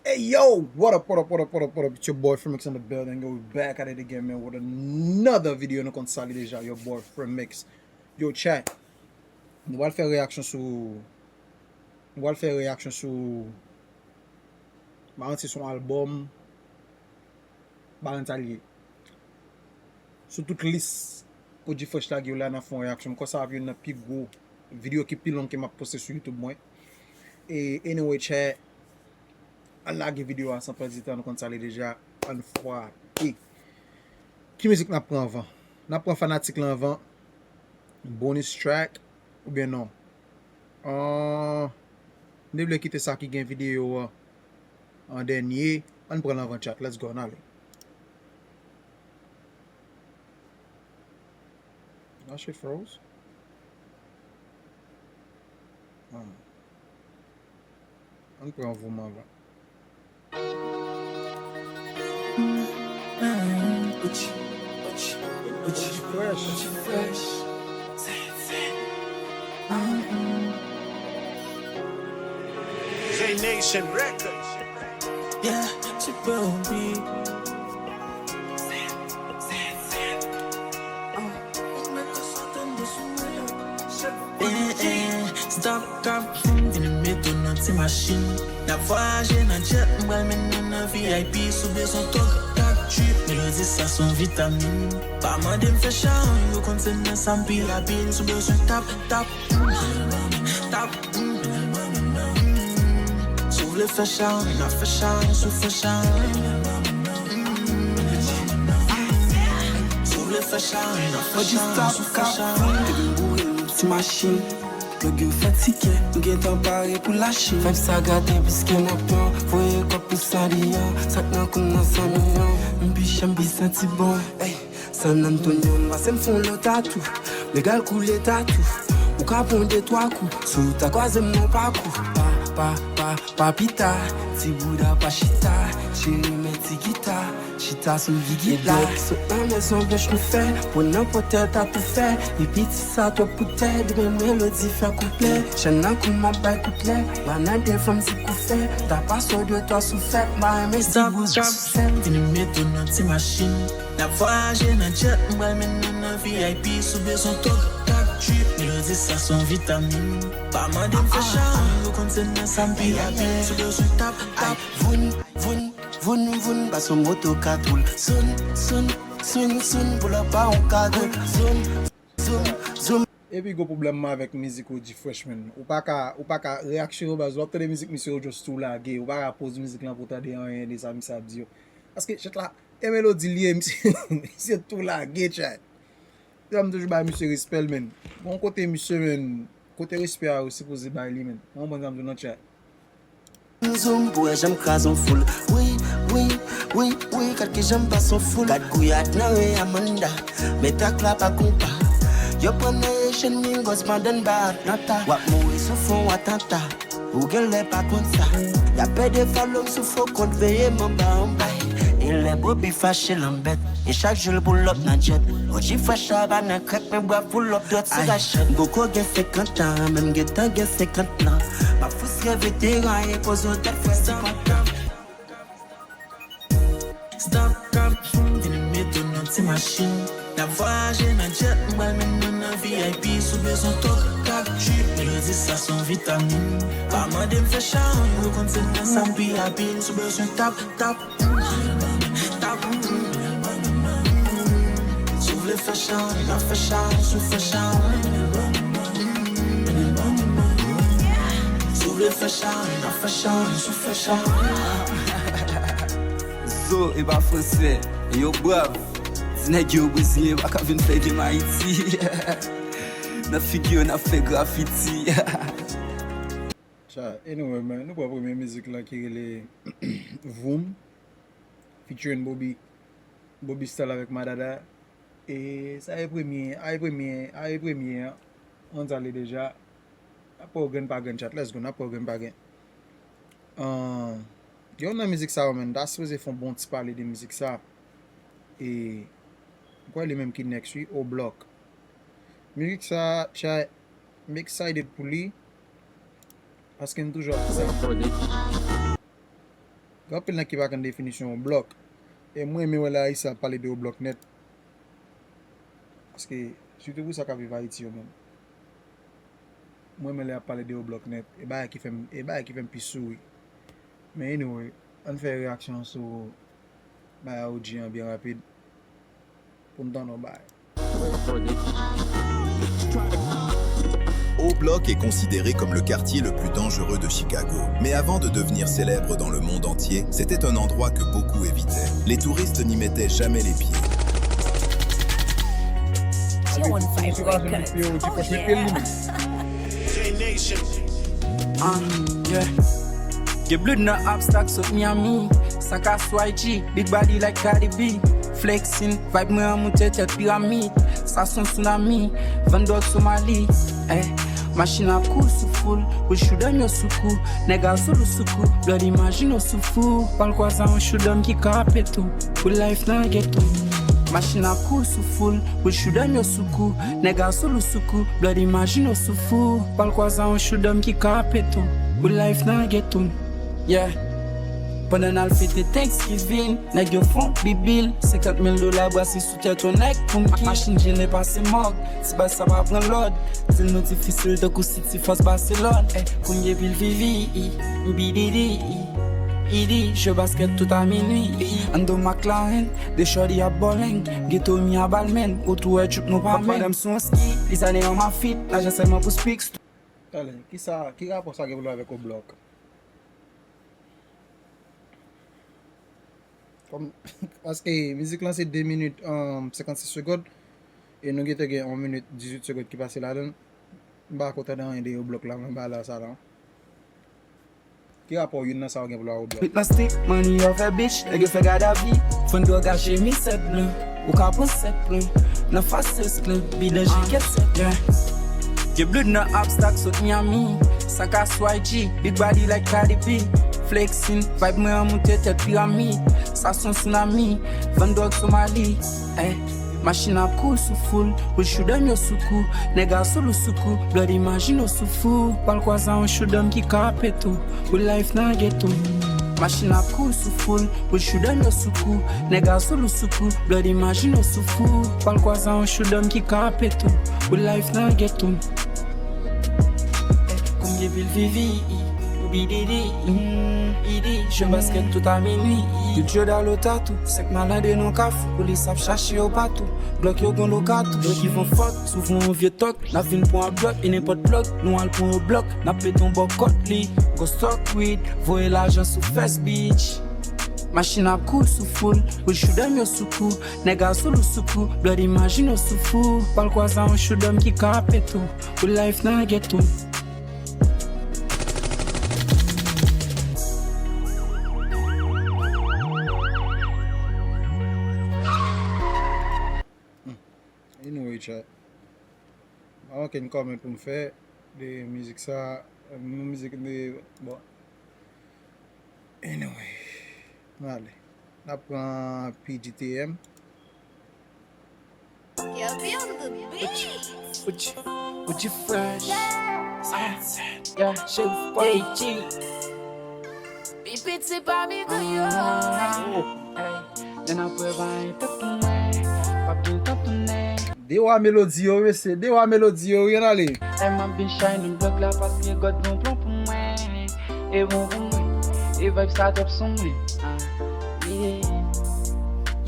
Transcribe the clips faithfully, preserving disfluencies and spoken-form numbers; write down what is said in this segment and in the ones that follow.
Hey yo, what up, what up, what up, what up, what up? It's your boy Freemix in the building. We back at it again, man, with another video. Nou konn sa li deja, your boy Freemix. Yo, chat. Nou pral fè reyaksyon sou, nou pral fè reyaksyon sou, m pa manti, sou albòm Balentalye. Sou tout lis O G Fresh lage yo la, n ap fè yon reyaksyon. M kwè sa ap youn nan pi gwo videyo ki pi long ke m ap poste sou YouTube mwen. E anyway, chat, ann lage videyo a san pèdi tan, nou konn sa li deja, ann frape. Ki mizik n ap pran anvan? N ap pran Fanatik lan anvan, bonus track, oubyen non? Ahn, m te vle kite sa ki gen videyo an an dènye. Ann pran l anvan, chat. Let's go, ann ale. That shit froze? Ah. Ann pran Voum anvan. Fresh. Fresh. J Nation Records. Yeah, it's your boy B. Eh, eh, stop, stop, vin met ou nan ti machin. N ap vwayaje nan jet, m pral mennen w nan V I P. Si w bezwen talk, talk trip, melodi sa se yon vitamin. Pa mande m fè chawony, ou konn se nan sa m pi rapid. Si w bezwen tap, tap, tap. Si w vle fè chawony, n ap fè chawony. Si w fè chawony, si w vle fè chawony, n ap fè chawony. Si w fè chawony. Epi m boure yon ti machin. Nèg yo fatige, m gentan pare pou lache. Vibe sa gate piske n ap pran, voye kòb pou sa deyò. Sa k nan kou m nan san milyon. M pi chè, m pi santi bon. Ey, San Antonio, m pase m fè yon lòt atou. Legal koule tatou. Ou ka pran de twa kou. Si w ta kwaze m nan pakou. Pa, pa, pa, pa pita. Ti bouda pa chita. Cheri men ti gita. Chita sou gigi la. Sot nan Mezon Blanch nou fè. Pou nan pòtè ta tou fè. Epi ti sa twòp pou tè. Demen melodi fè kouplè. Chenn nan kou m ap bay kouplè. Banana de fanm si kou fè. Ta pase w de twa sou fèt. M pa renmen si bouda sou sèt. Vini met ou nan ti machin. N ap vwayaje nan jet, m pral mennen w nan V I P. Si w bezwen talk, talk trip, melodi sa se yon vitamin. Pa mande m fè chawony, ou konn se nan sa m pi rapid. Si w bezwen tap, tap, voun, voun, voun, voun, pase w moto kat woul. Zoun, zoun, zoun, zoun, pou lòt pa yon kadon. Zoun, zoun, zoun. Epi gwo pwoblèm mwen avèk mizik O G Fresh, man. Ou pa ka, ou pa ka reyaksyon yo, baz. W ap tande mizik misye, ou just tou lage. Ou pa ka poze mizik lan pou w tande anyen de sa misye ap di yo. Paske chat la, e melodi l ye, misye, misye tou lage, chat. Sa m toujou bay misye respè l, man. Bon kote misye, man, kote respè a yo sipoze bay li, man. Ou konprann sa m di w nan chat. Zoom, pou wè jan m kraze yon foul. Wi, wi, wi, wi, gad kijan m pase yon foul. Gad gouyad nan ri Amanda. Men tak la pa konpa. Yo pran nan Haitian Mingos pandan n ba Atlanta. W ap mouri sou fon atanta. Ou genlè pa konn sa. Y ap pede follow m sou fo kont, veye m anba anba. E lè Bobby fache l anbèt. E chak jou l pull up nan jet. O G Fresh la pa nan krèk, men bwa pull up dwèt sou gachèt. M poko gen senkant an, men m gentan gen senkant lan. M ap fristre veteran e poze w tèt frè se kontan. Stop, stop, vini met ou nan ti machin. N ap vwayaje nan jet, m pral mennen w nan V I P. Si w bezwen talk, talk trip, melodi sa se yon vitamin. Pa mande m fè chawony, ou konn se nan sa m pi rapid. Si w bezwen tap, tap, tap. Si w vle fè chawony, n ap fè chawony. Si w fè chawony, si w vle fè chawony, n ap fè chawony. Si w fè chawony. Zo, e pa fransè, e yo brav. Di nèg yo brezilyen pa ka vin fè game Ayiti. Nan figi yo n ap fè grafiti. Cha, anyway, man, nou pran premye mizik lan ki rele Voum, featuring Bobby, Bobby Style avèk Madada. E sa e premye, a e premye, a e premye an. Ann ale deja. N ap pran grenn pa grenn, chat, let's go, n ap pran grenn pa grenn. Ahn, youn nan mizik sa yo, man, ta sipoze fè yon bon ti pale de mizik sa. E, m kwè li menm ki next, wi, O Block. Mizik sa, chat, m excited pou li. Paske m toujou ap di sa. Gen anpil nèg ki pa konn definisyon yon blòk. E mwen renmen wè lè Ayisyen ap pale de yon blòk nèt. Paske, sitou pou sa k ap viv Ayiti yo menm. Mwen renmen lè y ap pale de yon blòk nèt. E bagay ki fè m, e bagay ki fè m pi souri. Men anyway, ann fè reyaksyon sou bagay O G an byen rapid. Pou n tann yon bagay. O Block est considéré comme le quartier le plus dangereux de Chicago. Mais avant de devenir célèbre dans le monde entier, c'était un endroit que beaucoup évitaient. Les touristes n'y mettaient jamais les pieds. J one five Records. Oh yeah. Gen blood nan obstak sot Miami. Sa ka sou I G, big body like Cardi B. Flexing, vibe mwen an moute tèt piramid. Sa son tsunami, vann dwòg Somali. Eh, machin ap kouri sou foul, Bush shoot 'em yo sou kou. Nèg a sou lou sou kou, blood imajine w sou fou. Pral kwaze yon shoot 'em ki ka pete w. Real life nan geto. Machin ap kouri sou foul, Bush shoot 'em yo sou kou. Nèg a sou lou sou kou, blood imajine w sou fou. Pral kwaze yon shoot 'em ki ka pete w. Real life nan geto. Yeah. Pandan n al fete Thanksgiving, nèg yo fon bibil. Senkant mil dola brase sou tèt yon nèg pou m ki. Machin jele pase mòg, ti baz sa pa pran lòd. Zil nou difisil tankou City Force Barcelone. Eh, pou m gen pil vivi, i, m bididi, i, idi, jwe basket tout a minwi, i. Anndan McLaren, de shorty ap bòleng, geto mi a balmen, otou wè tchoup nou pa men. Pandan m sou yon ski, li zane an ma fit, naje sèlman pou speaks. Talè, kisa, ki rapò sa gen pou l wè avèk O Block? Kòm, paske mizik lan se de minit, um, senkannsis segond, e nou gentan gen yon minit dizuit segond ki pase ladan l. M pa ko tande anyen de O Block la, mwen ba la sa la. Ki rapò youn nan sa yo gen pou l wè avèk O Block? Met nan stick, money off a bitch, nèg yo fè gadavi. Fann dwòg a chemiz sèt blan, ou ka pran sèt plan. Nan fas sèz plan, bidanje kèt sèt blan. Gen blood nan obstak sot Miami. Sa ka sou I G, big body like Cardi B. Flexing, vibe mwen an moute tèt piramid. Sa son tsunami, vann dwòg Somali. Eh, machin ap kouri sou foul, Bush shoot 'em yo sou kou. Nèg a sou lou sou kou, blood imajine w sou fou. Pral kwaze yon shoot 'em ki ka pete w. Real life nan geto. Machin ap kouri sou foul, Bush shoot 'em yo sou kou. Nèg a sou lou sou kou, blood imajine w sou fou. Pral kwaze yon shoot 'em ki ka pete w. Real life nan geto. Kou m gen pil vivi, i, m bididi, i, idi, jwe basket tout a minwi, i. Tout jòda lo tatou, senk malande nan kafou, polis ap chache yo patou. Blòk yo gon lo katou, yo ki von fòt, souvan yon vye tòk. N ap vin pran blòk, e nenpòt blòk, nou al pran yon blòk. N ap pete yon bòkòt li, go stock weed, voye lajan sou fès bitch. Machin ap kouri sou foul, Bush shoot 'em yo sou kou. Nèg a sou lou sou kou, blood imajine w sou fou. Pral kwaze yon shoot 'em ki ka pete w. Real life nan geto. Anyway, chat. Pa manke n kòmant pou m fè de mizik sa, yon mizik de, bon. Anyway, n ale. N ap pran P G T M. Yo, be on the beat. Oji, Oji fresh. Ah, yeah, Chef Boy G. Pi piti pami kou yo. Hey, lè n ap wè bay tout pou mwen. P ap gen tan tounen. Dewa melodi yo, mesye, dewa melodi yo, wi, ann ale. Hey, m ap bin chay nan blòk la paske God gon plan pou mwen. E bon pou mwen. E vibe sa top sou mwen. Ah, yeah.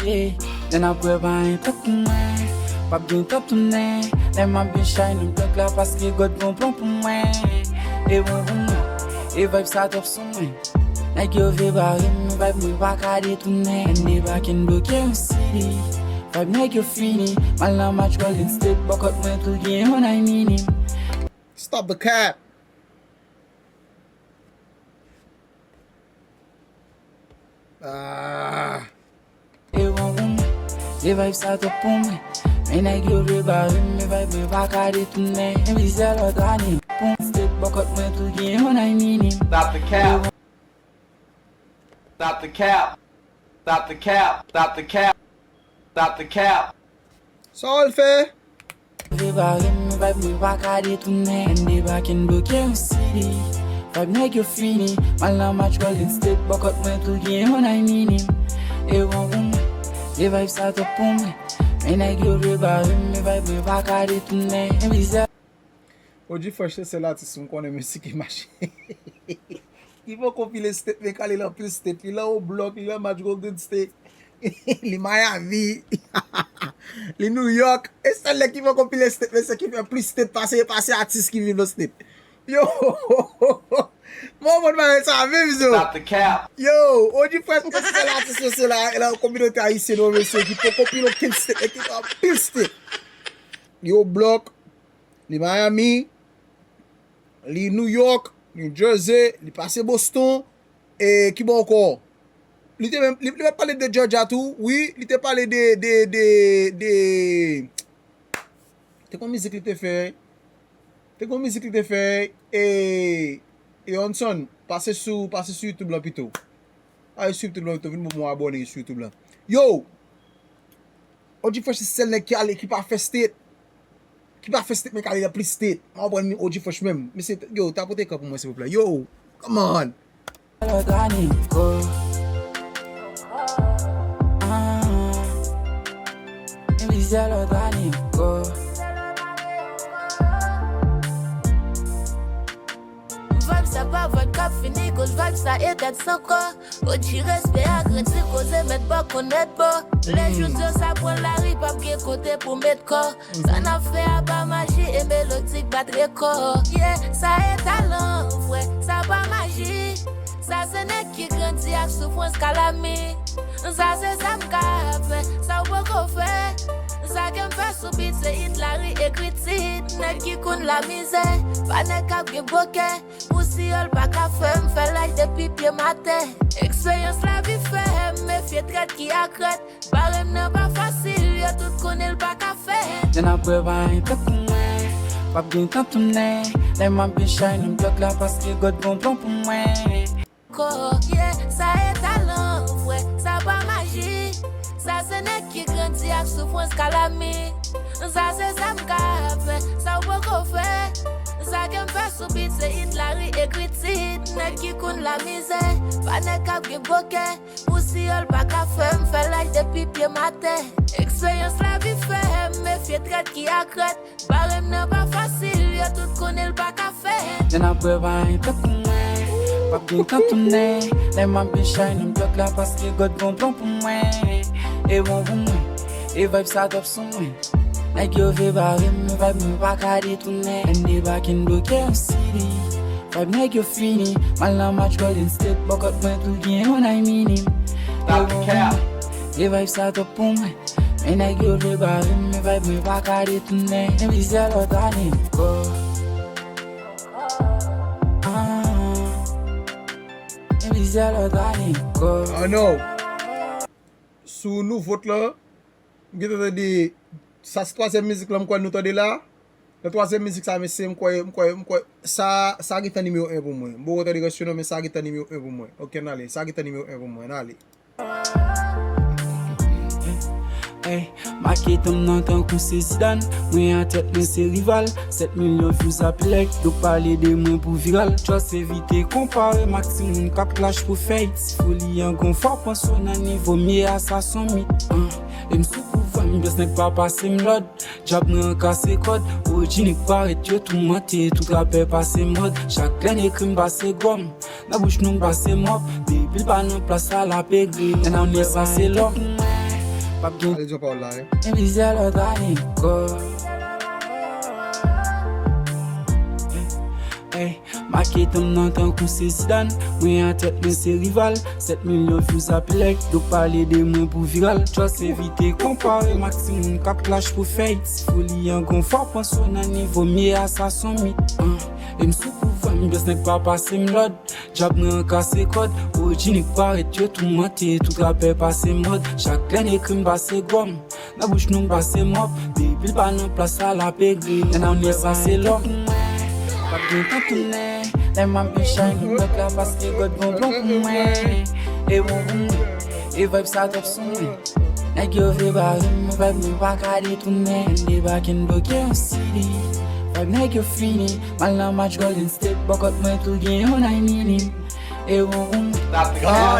Yeah. Lè n ap wè bay tout pou mwen. P ap gen tan tounen. Lè m ap bin chay nan blòk la paske God gon plan pou mwen. E bon pou mwen. E vibe sa top sou mwen. Nèg yo vle bare m, vibe mwen pa ka detounen. N debake, n bloke yon city. Vibe nèg yo fini. M al nan match Golden State, bòkòt mwen tou gen yon eye minim. Stop the cap. Ah. E bon pou mwen, e vibe sa top pou mwen. Men nèg yo vle bare m, men vibe mwen pa ka detounen. Men plizyè lòt ane, pou m step bòkòt mwen tou gen yon eye minim. Stop the cap. Stop the cap. Stop the cap. Stop the cap. Stop the cap. Sa w al fè? Vle bare m, men vibe mwen pa ka detounen. N debake, n bloke yon city. Vibe nèg yo fini, m al nan match Golden State, bòkòt mwen tou gen yon ay minim. E bon pou mwen, de vibe sa twòp pou mwen. Men nèg yo vle bare m, men vibe mwen pa ka detounen. Plizyè O G Fresh se sèl atis m konnen mesye ki mache. Ki poko pile state, men kale l anpil state. Li lan O Block, li lan match Golden State. Li Miami. Li New York. E sèl nèg ki poko pile state, mesye ki fè plis state pase, pase atis ki viv nan state. Yo! Mwen konn bagay sa menm zo. Stop the cap. Yo, O G Fresh se sèl atis mesye la, lan kominote ayisyèn yo mesye ki poko pile okenn state, men ki fè anpil state. Li O Block, li Miami, li New York, New Jersey, li pase Boston, e ki bò ankò? Li te menm, li, li te pale de Georgia tou, wi, li te pale de, de, de, de, te gon mizik li te fè, te gon mizik li te fè, e, e Hanson, pase sou, pase sou YouTube lan pito. Ale sou YouTube lan pito, vin ban mwen abòne sou YouTube lan. Yo! O G Fresh se sèl nèg ki ale, ki pa fè state. Ki pa fè state, men ki ale nan plis state. M ap pran O G Fresh menm. Mesye, yo, tapote kò pou mwen, silvouplè. Yo, come on. Lòt ane ankò. Ah. Plizyè lòt ane ankò. Vibe sa pa vibe k ap fini, koz vibe sa e tèt san kò. O G respè ak redi koze, mèt pa konn mèt pa. Lè jou di sa pran lari, p ap gen kote pou met kò. Sa n ap fè a pa maji, e melodi k bat rekò. Yeah, sa e talan vre, sa pa maji. Sa se nèg ki grandi ak soufrans kalami. Sa se sa m ka fè, sa w poko fè. Sa ke m fè sou beat se it lari, ekri tit. Nèg ki konn lamizè, pa nèg k ap gen bokè. Pousiyòl pa ka fè m fè laj depi pye m atè. Eksperyans lavi fè m mefye trèt ki akrèt. Bare m nan pa fasil, yo tout konnen l pa ka fè. Jan n ap wè pa gen tan pou mwen, p ap gen tan tounen. Lè m ap byen chay nan blòk la paske God gon plan pou mwen. Kò, yeah, sa e talan vre, sa pa maji. Sa se nèg ki grandi ak soufrans kalami. Sa se sa m ka fè, sa w poko fè. Sa ke m fè sou beat se it lari, ekri tit. Nèg ki konn lamizè, pa nèg k ap gen bokè. Pousiyòl pa ka fè m fè laj depi pye m atè. Eksperyans lavi fè m mefye trèt ki akrèt. Bare m nan pa fasil, yo tout konnen l pa ka fè. Jan n ap wè pa gen tan pou mwen, p ap gen tan tounen. Lè m ap byen chay nan blòk la paske God gon plan pou mwen. E bon pou mwen, e vibe sa twòp sou mwen. Nèg yo vle bare m, men vibe mwen pa ka detounen. N debake, n bloke yon city. Vibe nèg yo fini, m al nan match Golden State, bòkòt mwen tou gen yon ay minim. Yo bon pou mwen, e vibe sa twòp pou mwen. Men nèg yo vle bare m, men vibe mwen pa ka detounen. Gen plizyè lòt ane ankò. Ah. Gen plizyè lòt ane ankò. Oh no. Sou nouvo t lan, m gentan tande, sa se twazyèm mizik lan m kwè nou tande la. Nan twazyèm mizik sa, mesye, m kwè, m kwè, m kwè, sa, sa gentan nimewo en pou mwen. M poko tande rès yo non, men sa gentan nimewo en pou mwen. Ok, n ale, sa gentan nimewo en pou mwen, n ale. Ey, make tan m nan tankou se Zidane. Mwen a tèt mwen se rival. Sèt milyon views apilèk, yo pale de mwen pou viral. Just evite konpare m ak timoun k ap clash pou fè hit. Si foli an gon fò, panse w nan nivo m ye a, sa s on mit. Ah. E m sou pouvwa m, just nèg pa pase m lòd. Djab mwen an kase kòd, orijinik parèt yo toumante, tout rapè pase mòd. Chak lè n ekri m pase gòm, nan bouch nou m pase mòp. Depi l pa nan plas la, l ap egri, nou konnen sa se lòm. P ap gen, ale di yon pawòl la, wi. Gen plizyè lòt ane ankò. Ey, make tan m nan tankou se Zidane. Mwen a tèt mwen se rival. Sèt milyon views apilèk, yo pale de mwen pou viral. Just evite konpare m ak timoun k ap clash pou fè hit. Si foli an gon fò, panse w nan nivo m ye a, sa s on mit. Ah. E m sou pouvwa m, just nèg pa pase m lòd. Djab mwen an kase kòd, orijinik parèt yo toumante, tout rapè pase mòd. Chak lè n ekri m pase gòm, nan bouch nou m pase mòp. Depi l pa nan plas la, l ap egri, nou konnen sa se lòm. P ap gen tan tounen, lè m ap byen chay nan blòk la paske God gon plan pou mwen. E bon pou mwen, e vibe sa twòp sou mwen. Nèg yo vle bare m, men vibe mwen pa ka detounen. N debake, n bloke yon city. Nèg yo fini, m al nan match Golden State, bòkòt mwen tou gen yon nine in him. E wouwoum, sa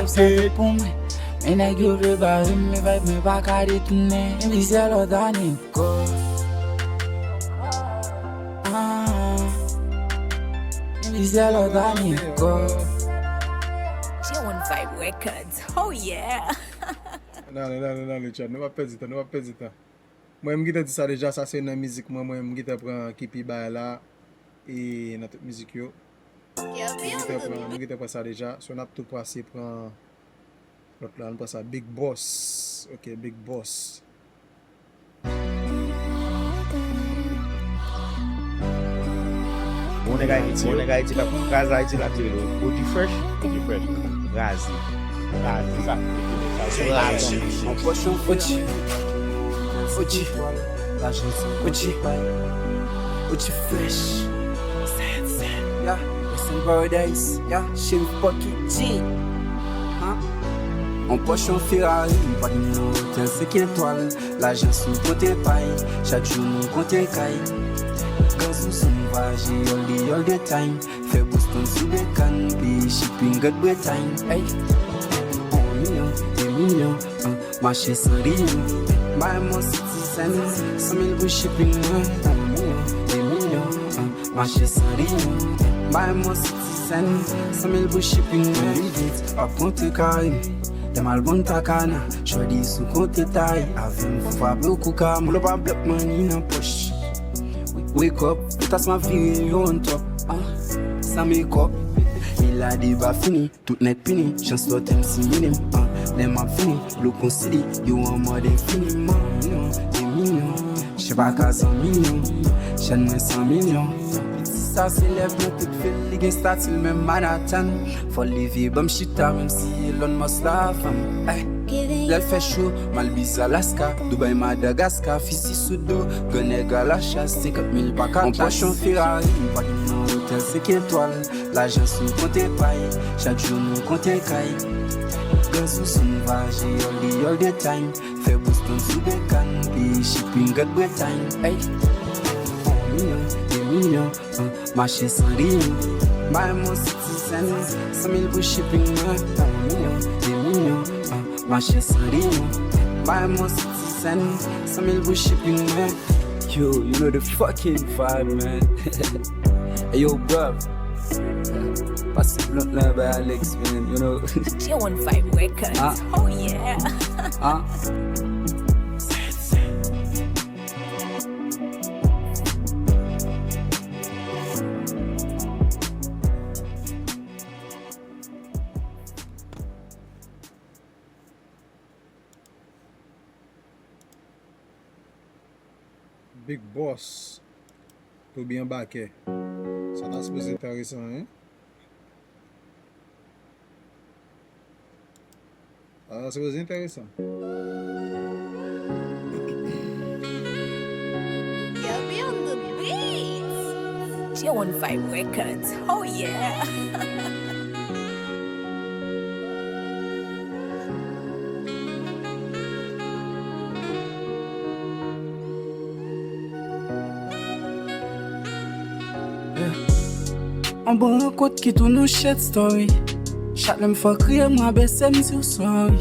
se pou mwen. Men nèg yo vle bare m, men vibe mwen pa ka detounen. Gen plizyè lòt ankò. Ah, gen plizyè lòt ankò. J one Vibe Records, oh yeah! N ale, n ale, n ale, chat. Nou p ap pèdi tan, nou p ap pèdi tan. Mwen, m gentan di sa deja, sa se nan mizik mwen, mwen, m gentan pran ki pi bay la, e nan tout mizik yo. M gentan pran, m gentan pran sa deja. So, n ap tou pase pran lòt la, nou pran sa, Big Boss. Ok, Big Boss. Bon nèg Ayiti, bon nèg Ayiti k ap kraze Ayiti, l ap di O G Fresh, O G Fresh, kraze. Kraze sa. Kraze. O G, O G, O G, O G Fresh. Yeah, Western Paradise, yeah, Sherif Pocky G. Huh? On pòch, on Ferrari, m pa t nan otèl senk etwal. Lajan sou konte pay, chak jou nou konte kay. Gran zouzoun vwayaje all the, all the time. Fè Boston sou Bekan, peye shipping Grand Bretagne. Ey! On milyon, de milyon, an, mache san riyon. Bay mwen citizen, san mil pou shipping mwen. On milyon, de milyon, an, mache san riyon. Bay mwen citizen, san mil pou shipping mwen. Louis Vuitton, p ap konte kare m. Lè m al Punta Cana, shorty sou konte tay avè m, fò frape w kou kama. Pull up a block, money nan pòch. Wake up, tas m ap vire yo on top. Ah, san makeup, villa deba fini, tout nèg pini, chans lòt M C minim. Ah, lè m ap fini, blow kon C D, yo an mòd enfini. Milyon, de milyon, chèch pa ka san milyon, chèn mwen san milyon. Piti sa selèb nan tout vil, li gen stati l menm Manhattan. Fò l leve ban m chita, menm si Elon Musk la fanm. Ey, lè l fè cho, m al Belize, Alaska, Dubai, Madagascar, fisi sou do, gran nèg a la chas, senkant mil pa ka. On pòch, on Ferrari, m pa t nan otèl senk etwal. Lajan sou konte pay, chak jou nou konte kay. Gran zouzoun vwayaje all the, all the time. Fè Boston sou Bekan, peye shipping Grand Bretagne. Ey, on milyon, de milyon, an, mache san riyon. Bay mwen citizen, san mil pou shipping mwen. On milyon, de milyon, an, mache san riyon. Bay mwen citizen, san mil pou shipping mwen. Yo, you know the fucking vibe, man. Hey, yo, bruv. Pase blunt lan bay Alex, man, you know. J one Vibe Records. Ah. Oh, yeah. Ah. Big Boss, Toby Anbakè. Sa ta sipoze enteresan, wi. Sa ta sipoze enteresan. Toby on the beat. J one Vibe Records. Oh yeah. On bon rankont ki tou nou shit story. Chak lè m fè w kriye, m rabese m di w sorry.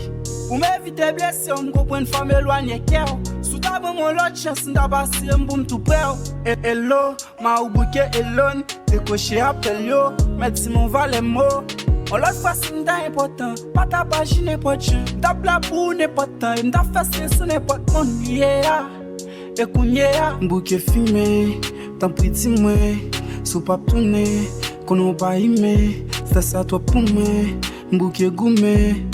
Pou m evite blese w, m konprann fò m elwanye kè w. Si w ta ban m yon lòt chans, m t ap asire m pou m tou prè w. E, hello, ma ou bouke Elon, dekwoche apèl yo, mèt di m yon valè mo. On lòt fwa si m ta enpòtan, pa t ap aji nenpòt jan. M t ap la pou ou nenpòt tan, e m t ap fè stil sou nenpòt moun. Yeah. E kounye a, m bouke fimen, tanpri di mwen, si w p ap tounen, konnen w pa imen, strès la twòp pou mwen, m bouke goumen.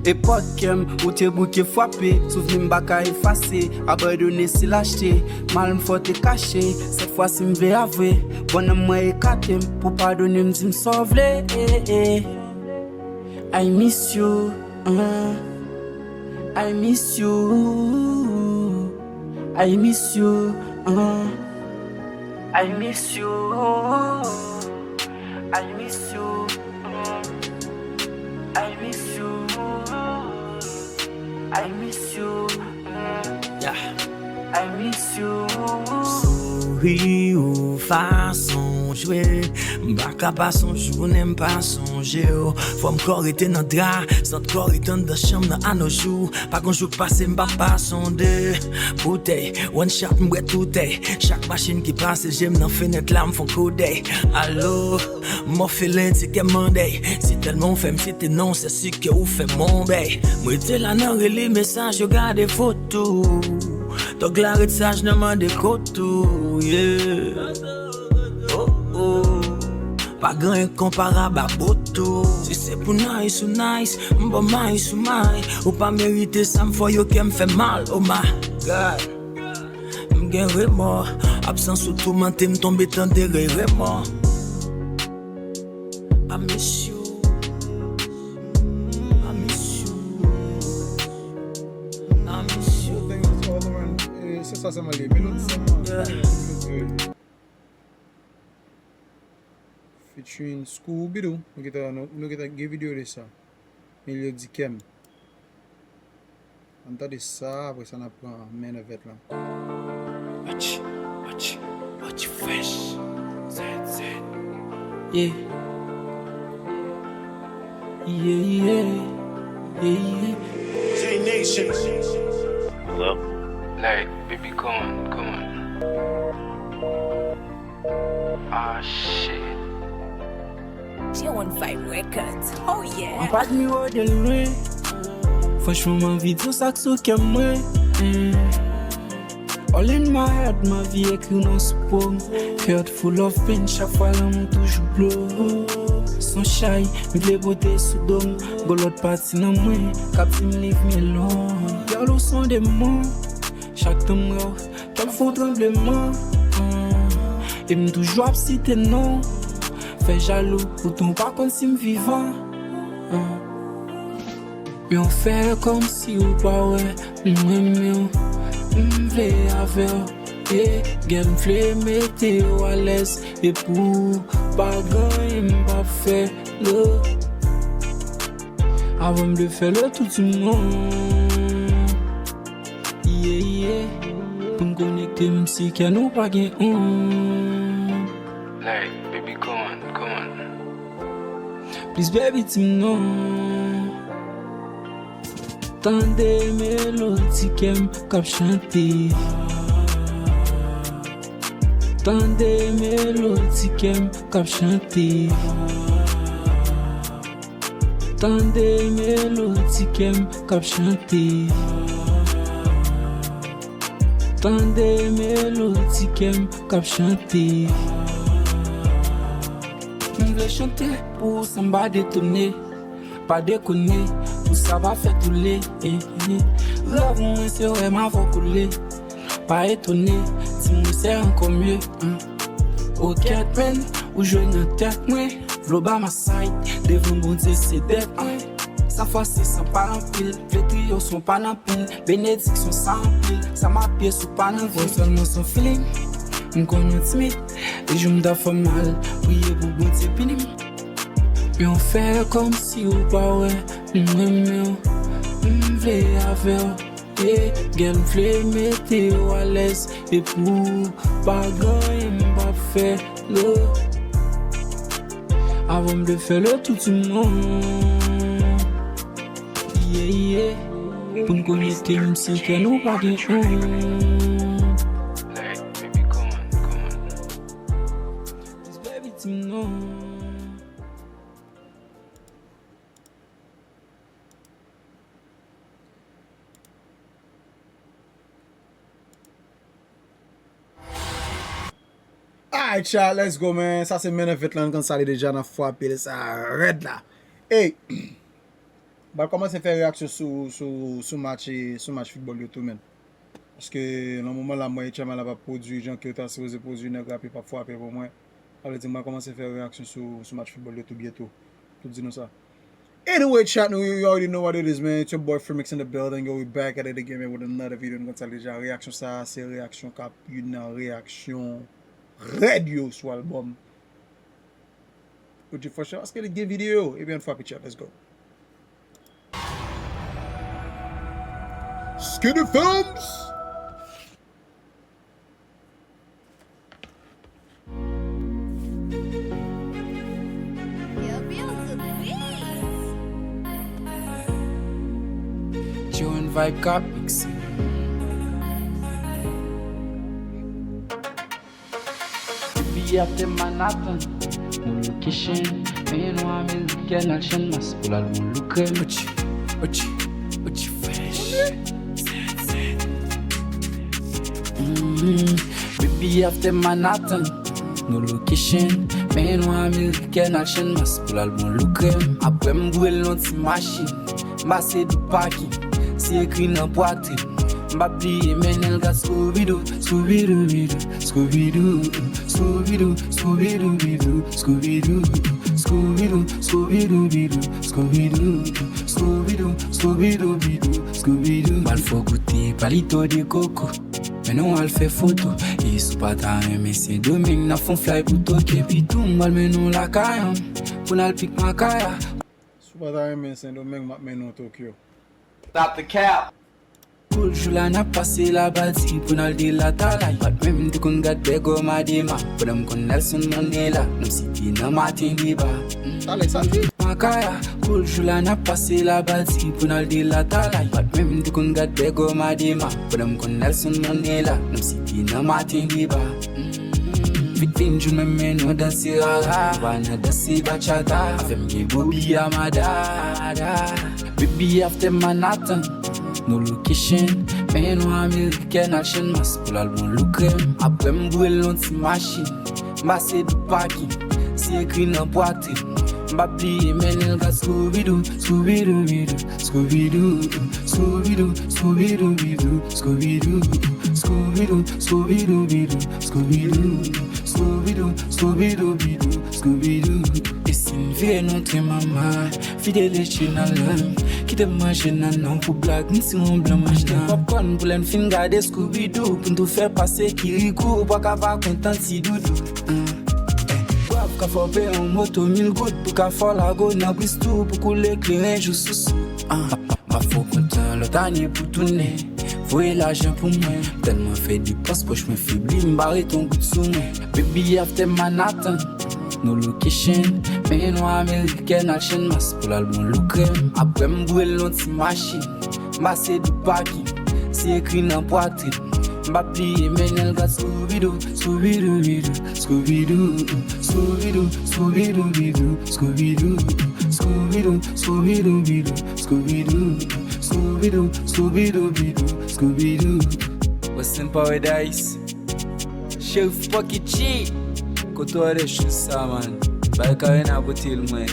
Epòk kè m, ou te bouke frape, souvni m pa ka efase, abandone se lachte, mal m fò te kache, sèt fwa si m vle avwe, bon nanm mwen ekate m, pou padone m di m sa w vle. I miss you, uh, I miss you. I miss you, uh. I miss you. I miss you, uh. I miss you. I miss you, uh. Yeah. I miss you. Ri ou fason w jwe, m pa ka pa sonj ou, nen m pa sonje w. Fò m kò rete nan dra, sant kò rete anndan chanm nan anojou. Pa gon jou k pase m pa pa sonde. Boutèy, one shot m bwè toutèy. Chak machin ki pase je m nan fenèt la m fon koudèy. Alo, m ofelen ti kè m mandèy. Si tèlman w fè m site non, se si ke ou fè m onbèy. M rete la nan reli mesaj yo gade foto. Tòg la ret saj nan mande kot ou, yeah. Oh, oh. Pa gen konparab a boto. Si se pou nice ou nice, m ba w nice ou may. Ou pa merite sa m fè w yo kè m fè mal, oh my God. M gen remò, absans ou toumante m tonbe tande rey remò. I miss you. I miss you. I miss you. Things all around. Eh, se sa sèlman li. Melodi sèlman. Melodi. Featuring Scooby-Doo. Nou gentan, nou, nou gentan gen videyo de sa. Melodi kè m. Ann tande sa, apre sa n ap pran men nan vèt lan. Watch, watch, watch fresh. Zed, zed. Yeah. Yeah, yeah. Yeah, yeah. J Nation. Hello? Like, baby, come on, come on. Ah, shit. J one Vibe Records. Oh yeah. M pa t ni rode l lwen. Franchman, m anvi di w sa k sou kè m mwen. Mm. All in my head, m anvi ekri w nan sou po m. Heart full of pain, chak fwa lanmou toujou blow. Son chay, m vle pote sou do m. Gon lòt pati nan mwen, k ap di m leave me alone. Girl, ou s on demon. Chak tan m wè w, kè m fè yon tranbleman. Mm. E m toujou ap site non w. Fè jalou, poutan w pa konn si m vivan. Mm. Men w fè kòmsi w pa wè m renmen w. M vle avè w. Yeah, girl, m vle mete w alèz. E pou w, pa gen anyen m p ap fè. No. Avan m vle fè le tour du monde. Yeah, yeah. Pou n konekte, menm si kè nou pa gen onm. Like, baby, come on, come on. Please, baby, di m non. Tande melodi kè m k ap chante. Tande melodi kè m k ap chante. Tande melodi kè m k ap chante. Tande melodi kè m k ap chante. M vle chante pou w san m pa detone. Pa dekone, pou sa pa fèt ou le. Eh, eh. Rèv mwen se wè m avè w kole. Pa etone, di mwen se ankò mye. Mm. O kèt men, ou jwe nan tèt mwen. Vle w ba m a side, devan Bondye se dèt mwen. San fòse, san pale anpil, vle triye w san w pa nan pil. Benediksyon sa anpil, sa m ap ye si w pa nan vi. Wè sèlman son feeling, m konnen w timid. E jou m ta fè mal, priye pou Bondye pini m. Men w fè kòmsi w pa wè m renmen w, m vle avè w. Yeah, girl, m vle mete w alèz. E pou w, pa gen anyen m p ap fè, no. Avan m vle fè le tour du monde. Yeah, yeah. Pou n konekte, menm si kè nou pa gen onm. Like, baby, come on, come on. Please, baby, di m non. Alright, chat, let's go, man. Sa se men nan vèt lan, n konn sa li deja, n ap frape l, sa rèd la. Ey, m pral kòmanse fè reyaksyon sou, sou, sou match, sou match foutbòl yo tou, man. Paske nan moman la, m wè H M I la p ap pwodui jan ke yo ta sipoze pwodui, nèg rap yo p ap frape pou mwen. Sa vle di, m pral kòmanse fè reyaksyon sou, sou match foutbòl yo tou byento. Tout di nou sa. Anyway, chat, nou, you already know what it is, man. It's your boy Freemix in the building. Yo, we back at it again, man, with another video. Nou konn sa deja, reyaksyon sa, se reyaksyon k ap youn nan reyaksyon rèd yo sou albòm O J Fresh la, paske li gen videyo. Ebyen, ann frape, chat, let's go. Skinny Films. Vibe K ap mixe. Baby after Manhattan, no location. Men yon amerikèn al Channmas pou l al bon look. Ochi, ochi, ochi fresh. Mm, baby after Manhattan, no location. Men yon amerikèn al Channmas pou l al bon look. Apre m boule l nan ti machin. M pase dou pakin, si ekri nan pwatrin. M pa bliye mennen l gad Scooby-Doo, Scooby-Doo, Scooby-Doo, Scooby-Doo, Scooby-Doo, Scooby-Doo, Scooby-Doo, Scooby-Doo, Scooby-Doo, Scooby-Doo, Scooby-Doo, Scooby-Doo. M al fè w goute palito de koko. Men nou al fè foto. E si w pa ta renmen Sendomeng, n ap fè yon fly pou Tokyo. Epi tou, m al mennen w lakay an pou n al pik makaya. Si w pa ta renmen Sendomeng, m ap mennen w Tokyo. Stop the cap. Koul jou la n ap pase la bati pou n al delatalay. Bat menm m te konn gad Bègò Madema pandan m konn Nelson Mandela. N ap site nan maten deba. Talè sa di. Makaya, koul jou la n ap pase la bati pou n al delatalay. Bat menm m te konn gad Bègò Madema pandan m konn Nelson Mandela. N ap site nan maten deba. Vit vin jou menm men nou danse rara. Nou pa nan danse bachata. Avè m gen Bobby Amada. Baby after Manhattan, no location. Men yon amerikèn al Channmas pou l al bon look. Apre m boule l nan ti machin. M pase dou pakin, si ekri nan pwatrin. M pa bliye mennen l gad Scooby-Doo, Scooby-Doo, Scooby-Doo, Scooby-Doo, Scooby-Doo, Scooby-Doo, Scooby-Doo, Scooby-Doo, Scooby-Doo, Scooby-Doo, Scooby-Doo, Scooby-Doo. E si n vire nou te manman, vide leche nan lèm. Kite m manje nan non pou blag, m si yon blan manje nan. Popcorn pou lè n fin gade Scooby-Doo, pou n tou fè pase Kirikou, ou pa ka pa kontan ti doudou. Bwav ka fòpe yon moto mil goud pou ka fò lago nan Bristou pou koule kleren jou sousou. M ap fè w kontan lòt ane pou tounen. Voye lajan pou mwen. M tèlman fè depans pòch mwen febli, m pa ret yon goud sou mwen. Baby after Manhattan, no location. Men yon amerikèn al Channmas pou l al bon look. Apre m boule l nan ti machin. M pase dou pakin, si ekri nan pwatrin. M pa bliye mennen l gad Scooby-Doo, Scooby-Doo, Scooby-Doo, Scooby-Doo, Scooby-Doo, Scooby-Doo, Scooby-Doo, Scooby-Doo, Scooby-Doo, Scooby-Doo, Scooby-Doo, Scooby-Doo. Weston Paradise. Sheriff Pocket G. Kote w wè de chou sa, man? Bay Karena pote l mwen.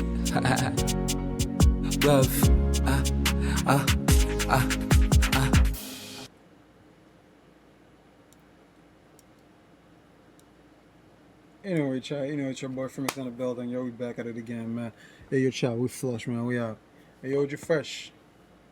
Bwav. Ah, ah, ah, ah. Anyway, chat, you know, it's your boy Freemix in the building. Yo, we back at it again, man. Hey, yo, chat, we flush, man. We out. Hey, yo, you fresh.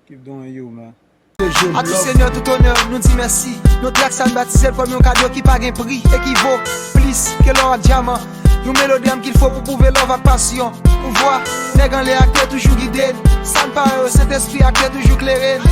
Keep doing you, man. Atis Senyè tout onè, nou di mèsi. Nou trak sa n batize l kòm yon kado ki pa gen pri e ki vo plis ke lò ak dyaman. Yon melodram ki l fo pou pwouve love ak pasyon. Pouvwa nèg anlè a k te toujou gide n. Sa n pa wè yo, Sentespri a k te toujou klere n.